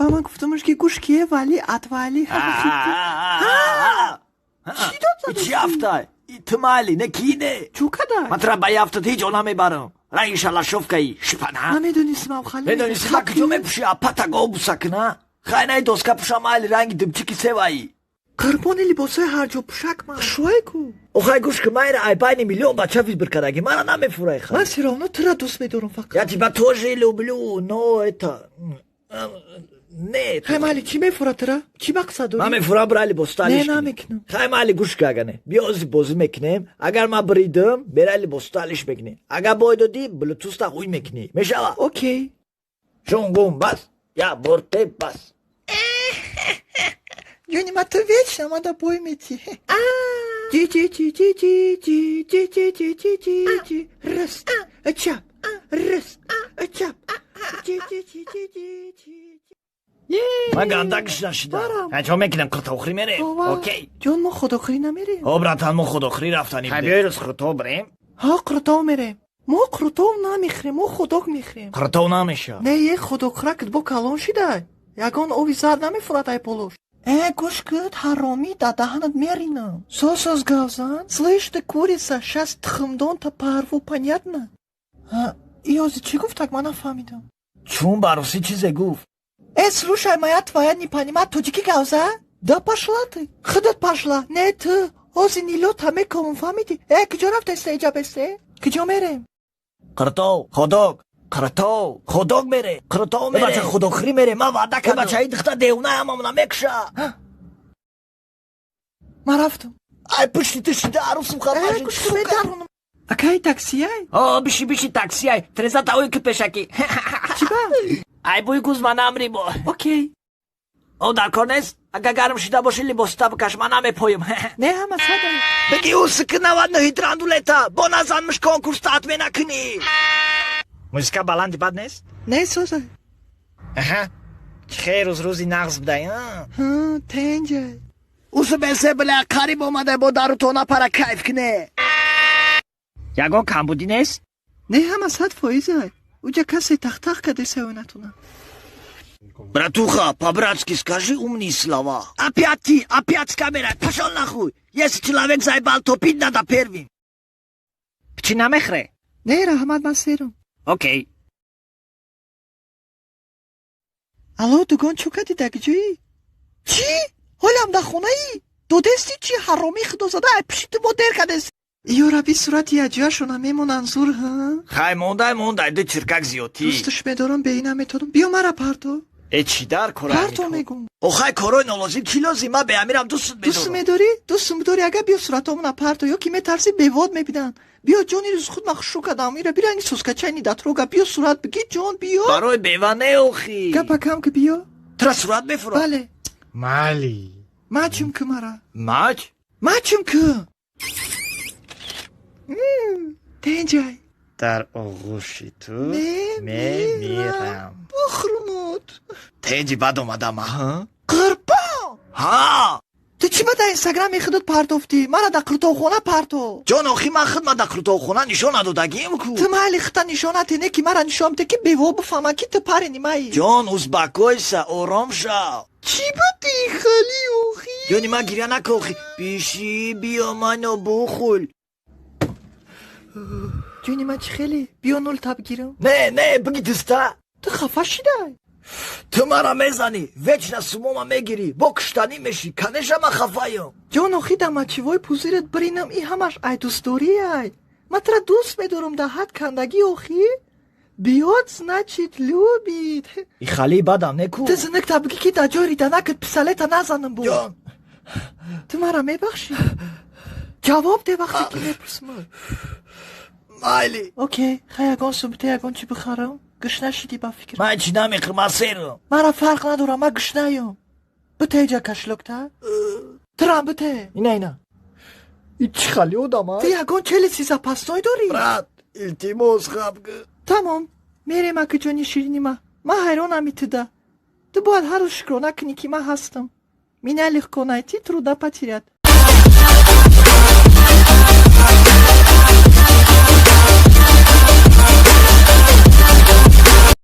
Ба ман гуфтамаш, ки гӯш кие, вали отвали. Чӣ дод задасти? Чӣ афтай? Ту майли, не кине. Чӯ кадай? Ман тура ба яфтат ҳеҷ ҷо намебарам. Ранги шалашовкаи шипана. Намедонистим, авхали. Медонисти, ма куҷо мепӯши? Апата гобуса кина. Хай, най, доска пӯша, майли, ранги димчики севаи. Қурбони либосҳои ҳарҷо пӯшак ман. Шуай ку. Охай, гӯш ки, майра ай байни миллион бача выбор кардаги, мара намефурай ха. Ман всё равно тура дӯст медорам фақат. Я тебя тоже люблю, но это не. Хай, майли, чӣ мефура тура? Чӣ мақсад дорӣ? Ман мефурам бира либосталиш. Не, намекунам. Хай, майли, гӯш ки, агане биё, ози бозӣ мекунем. Агар ман бридам, бера либосталиш мекунӣ. Агар бой додӣ, блютуста ҳуй мекунӣ, мешава? Окей. Шунгум бас, я борте бас. Ҷони ма, ту вечно мада бой метӣ. Ҷи ҷи ҷи ҷи ҷи ҷи ҷи ҷи ҷи ҷи ҷи ҷи, рост, чап, рост, чап, ҷи ҷи ҷи ҷи ҷи ҷи. Ман гандак нашидам. Барам. Чо мекунем? Қуртовхӯрӣ мерем? Окей. Ҷон, мо худохӯрӣ намерем. О, братан, мо худохӯрӣ рафтанем. Хай, биёй, рӯз қуртов бирем. Ҳа, қуртов мерем. Мо қуртов намехӯрем, мо худок мехӯрем. Қуртов намеша. Не, е, худокхӯракат бо калон шидай, ягон ови зард намефурад ай полош. Э, гӯш кӯд, ҳаромӣ, дар даҳанат меринам. Соз соз гавзан. Слышь ты, курица, щас тухмдонта порву, понятно? И ҳозир чӣ гуфтак, ман нафаҳмидам. Чун ба русӣ чизе гуфт. Э, слушай, моя твоя не понимает, тоҷикӣ гавза. Да пошла ты, худат пошла, не ту. Ҳозир нилота мекобам, фаҳмидӣ? Э, куҷо рафтаиста, иҷа бесте? Куҷо мерем? Қуртов, ходок, қуртов, ходок мере, қуртов мере, бача, худохӯрӣ мере, ман ваъда кардам. Бача, и духта девона ҳамамона мекуша. Ман рафтам. Ай пушти ту шида арӯсум хафа. Э, гӯш кун, медаронам. Акай, таксияй? О, биши, биши, таксияй. Треза таои ки пешакӣ. Чӣ ба? Ай бӯи гуз ма намри бо. Окей. О, дар кор нест. Агар гарм шида боши, либоста бикаш, ман намепоем. Не, ҳама сада. Беги, ӯ сики 99 драндулета бо назанмиш, конкурс отмена кунӣ. Музика баланди бад нест? Не, соза. Аҳа, чӣ хел рӯз, рӯзи нағз будай. Ҳа, тенҷай. Усу бесе била қариб омада бо дарутона пара кайф куне. Ягон камбудӣ нест? Не, ҳама 100%-ай. Уҷа касе тахтах кадеса натонам. Братуха, по-братски скажи умные слова. Опять ты, опять с камерой. Пошел нахуй. Если человек заебал, топить надо первым. Чӣ намехре? Не, раҳмат, ман серам. Окей. Алло, дугон, чӯ кардӣ, дар куҷоӣ? Чӣ, ҳолам дар хонаӣ? Додести чӣ, ҳаромӣ худозада, ай пиши ту бо дер кардест. Ё раби, сурати яҷояшона мемонанд, зур ҳа. Хай, мондай, мондай, ду чиркак зиёдтӣ. Дӯсташ медорам, бе ина метонам. Биё, мара парто. Э, чӣ дар кора? Парто мегум. Охай, корои нолозим чӣ лозим? Ман беамирам дӯстат дӯст медорам. Медорӣ, дӯстум бидорӣ, агар биё, суратомона парто, ё ки метарсӣ, бевод мебинанд. Биё, ҷони, рӯз худ махшу кардам, ира биранги соскачайни датрога. Биё, сурат бигӣ, ҷон, биё. Барои бева не, охи. Гапа кам ки, биё. Тура сурат мефурам. Бале. Майли. Мачим ки мара. Мач? Мачим ки. Тенҷай. Дар оғӯши ту Мемирам. мемирам. Бухрумуд. Тенҷи, бад омадам, аҳа. Қурбон. Ҳа. Ту чӣ ба дар инстаграми худат партофтӣ? Мара дар қуртовхона парто. Ҷон, охи, ман хидмат дар қуртовхона нишон надодагим ку. Ту майли, хита нишонате, не ки мара нишон бите, ки бево бифаҳмад, ки ту парени маи. Ҷон, успокойся, ором шав. Чӣ бути хали, охи? Ҷони ман, гиря нака, охи, биши, биё, мано бухул. Ҷони ман, чӣ хеле? Биё, нул таб гирам. Не, не, биги дӯста. Ту хафа шидай. Ту мара мезанӣ, вечно сумома мегирӣ, бо куштанӣ мешӣ, конечно, ман хафаём. Ҷон, охи, да мочевой пузырь ат биринам, и ҳамаш ай дӯстдориай. Ман тура дӯст медорам дар ҳад кандагӣ, охи. Бьёт, значит, любит. И хали бадам не ку. Ту зинакта бигӣ, ки дар ҷои риданакат пистолета назанам бо. Ҷон. Ту мара мебахшӣ? Ҷавоб де, вақте ки мепурсам. Майли. Окей, хай, ягон субте, ягон чӣ бихарам. Гушна шидӣ, ба фикр. Ман чӣ намехӯрам, ман серам. Мара фарқ надорам, ман гушнаём. Бите иҷа кошелёк та. Турам бите. Ина, ина. И чӣ хали одам, а? Ту ягон челюсти запасной дорӣ? Брат, илтимос, хаб. Тамом, мерем, аки ҷони ширинима. Ман ҳайронам итуда. Ту бояд ҳар рӯз шукрона кунӣ, ки ман ҳастам. Меня легко найти, трудно потерять.